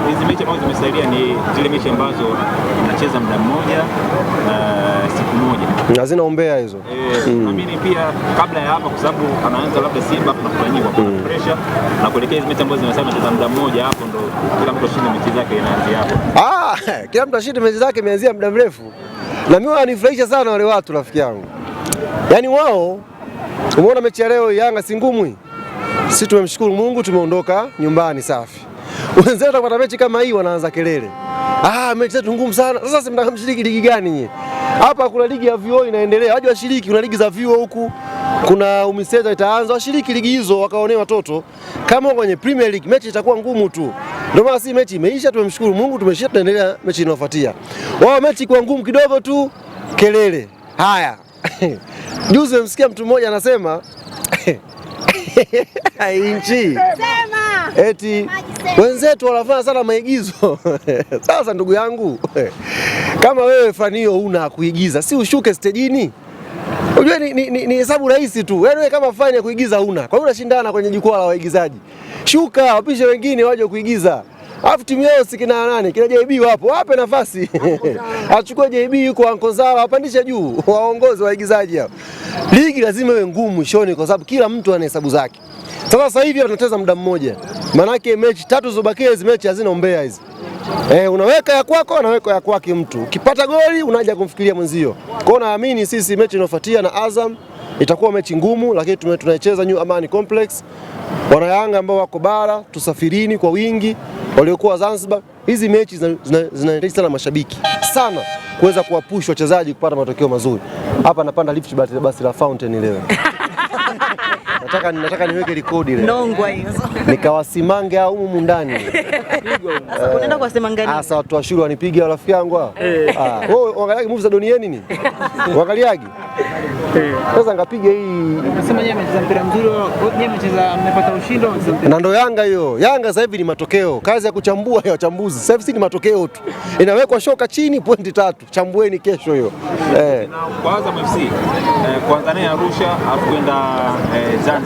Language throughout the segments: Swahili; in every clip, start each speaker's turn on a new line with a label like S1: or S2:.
S1: Hizi mechi ambazo zimesalia ni zile mechi ambazo mnacheza muda mmoja siku moja.
S2: Hazina umbea hizo.
S1: Naamini pia kabla ya hapa, kwa sababu anaanza labda Simba kuna kuna pressure na kuelekea hizi mechi ambazo zimesema mnacheza muda mmoja, hapo ndo kila mtu ashinde mechi zake inaanzia hapo.
S2: Kila mtu ashinde mechi zake imeanzia muda mrefu. Na mimi wananifurahisha sana wale watu, rafiki yangu. Yaani wao, umeona mechi ya leo Yanga si ngumu. Sisi tumemshukuru Mungu tumeondoka nyumbani safi. Wenzetu wakipata mechi kama hii wanaanza kelele. Mechi zetu ngumu sana. Sasa si mnataka mshiriki ligi gani nyinyi? Hapa kuna ligi ya vyuo inaendelea. Waje washiriki, kuna ligi za vyuo huku. Kuna UMISETA itaanza, washiriki ligi hizo wakaonee watoto. Kama kwenye Premier League mechi itakuwa ngumu tu. Ndio maana si mechi imeisha, tumemshukuru Mungu tumeshinda, tunaendelea mechi inayofuatia. Wao mechi kwa ngumu kidogo tu kelele. Haya. Juzi nimemsikia mtu mmoja anasema inchi eti wenzetu wanafanya sana maigizo. Sasa ndugu yangu, kama wewe fani hiyo una kuigiza, si ushuke stejini? Unajua ni hesabu rahisi tu. Yaani wewe kama fani ya kuigiza una, kwa hiyo unashindana kwenye jukwaa la waigizaji. Shuka, wapishe wengine waje kuigiza. Alafu timu yao si kina nani? Kina JB wapo, wape nafasi. Achukue JB yuko Ankozala, wapandishe juu, waongoze waigizaji hao. Ligi lazima iwe ngumu mwishoni kwa sababu kila mtu ana hesabu zake. Sasa hivi tunacheza muda mmoja. Manake mechi tatu zilizobakia hizi mechi hazina umbea hizi. Unaweka ya kwako, anaweka ya kwake mtu. Ukipata goli unaja kumfikiria mwenzio. Kwa hiyo naamini sisi mechi inayofuatia na Azam itakuwa mechi ngumu, lakini tunaicheza New Amani Complex. Wana Yanga ambao wako bara, tusafirini kwa wingi, waliokuwa Zanzibar. Hizi mechi zinahitaji sana mashabiki sana kuweza kuwapush wachezaji kupata matokeo mazuri. Hapa napanda lift basi la Fountain leo. Nataka niweke rekodi leo.
S3: Nongwa hiyo.
S2: Nikawasimange au humu ndani.
S3: Sasa unaenda kuwasimanga nini?
S2: Sasa watu wa shule wanipiga rafiki yangu hao. Wewe uangaliagi movie za Donnie nini? Uangaliagi? Sasa ngapiga hii.
S4: Unasema yeye amecheza mpira mzuri, yeye amecheza, mmepata ushindi au amecheza mpira?
S2: Na ndo Yanga hiyo. Yanga sasa hivi ni matokeo. Kazi ya kuchambua ya wachambuzi. Sasa hivi si ni matokeo tu. Inawekwa shoka chini pointi 3. Chambueni kesho hiyo.
S1: Na kwa Azam FC kuanza naye Arusha afu kwenda Zanzibar.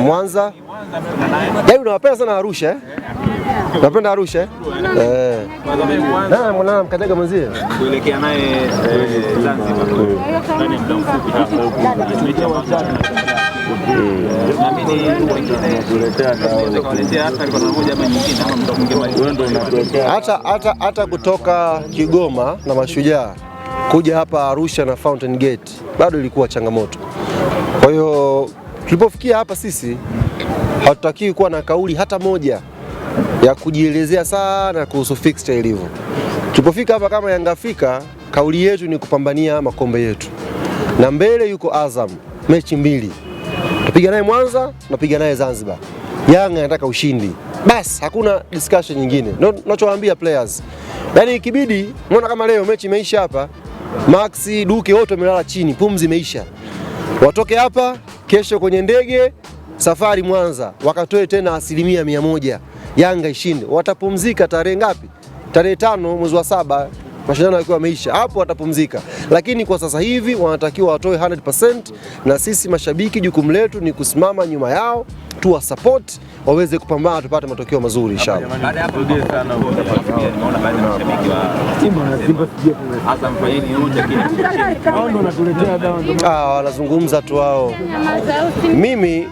S2: Mwanza. Yaani unawapenda sana Arusha eh? Unapenda Arusha eh? Na mwana mkanyaga mwenzie.
S1: Kuelekea naye Zanzibar. Ndani ya muda mfupi hapo.
S2: Hata kutoka Kigoma na Mashujaa kuja hapa Arusha na Fountain Gate bado ilikuwa changamoto. Kwa hiyo tulipofikia hapa sisi hatutakiwi kuwa na kauli hata moja ya kujielezea sana kuhusu fixture ilivyo. Tulipofika hapa kama Yanga Afrika, kauli yetu ni kupambania makombe yetu. Na mbele yuko Azam, mechi 2. Tupiga naye Mwanza, tunapiga naye Zanzibar. Yanga anataka ushindi. Bas, hakuna discussion nyingine. Ndio tunachowaambia players. Yaani ikibidi, unaona kama leo mechi imeisha hapa, Maxi, Duke wote wamelala chini, pumzi imeisha. Watoke hapa kesho kwenye ndege safari Mwanza, wakatoe tena 100% Yanga ishinde. Watapumzika tarehe ngapi? Tarehe 5 mwezi wa 7 mashindano yakiwa yameisha, hapo watapumzika. Lakini kwa sasa hivi wanatakiwa watoe 100%, na sisi mashabiki jukumu letu ni kusimama nyuma yao, tuwa support waweze kupambana tupate matokeo mazuri inshallah.
S1: Baada ya hapo nimeona baadhi ya mashabiki wa Simba Azam fanyeni yote lakini
S2: wanazungumza tu wao. Mimi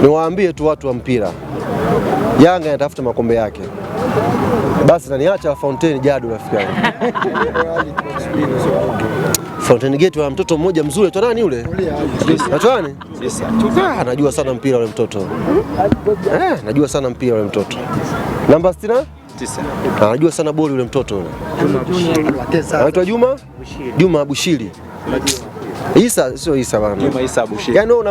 S2: niwaambie tu watu wa mpira, Yanga inatafuta makombe yake. Basi na niacha Fountain Jadu rafiki yangu. Fountain Gate wa mtoto mmoja mzuri anaitwa nani yule? Anaitwa nani? Anajua sana mpira yule mtoto. Anajua sana mpira yule mtoto. Namba 69? Anajua sana boli yule mtoto yule. Anaitwa Juma? Juma Abushiri. Isa sio Isa bana.
S1: Juma Isa Abushiri.
S2: Yaani wewe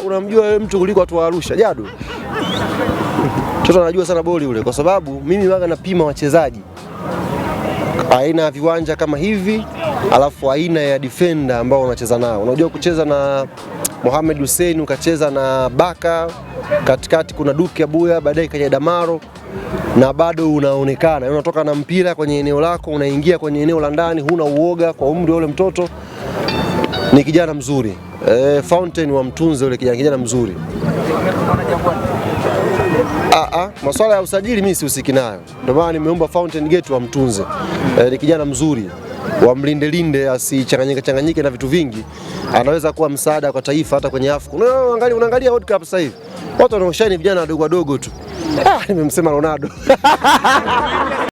S2: unamjua wewe mtu kuliko watu wa Arusha. Jadu. Mtoto anajua sana boli yule kwa sababu mimi waga napima wachezaji. Aina ya viwanja kama hivi, alafu aina ya defender ambao wanacheza nao. Unajua kucheza na Mohamed Hussein, ukacheza na Baka, katikati kuna Duke Abuya, baadaye kaja Damaro. na bado unaonekana, unatoka na mpira kwenye eneo lako, unaingia kwenye eneo la ndani, huna uoga kwa umri wa ule mtoto. Ni kijana mzuri. Fountain wamtunze ule kijana, kijana mzuri. Masuala ya usajili mimi sihusiki nayo, ndio maana nimeomba Fountain Gate wamtunze. Ni kijana mzuri, wamlindelinde asichanganyike changanyike na vitu vingi, anaweza kuwa msaada kwa taifa hata kwenye AFCON. Unaangalia World Cup sasa hivi watu wanaoshine vijana wadogo wadogo tu. Nimemsema Ronaldo.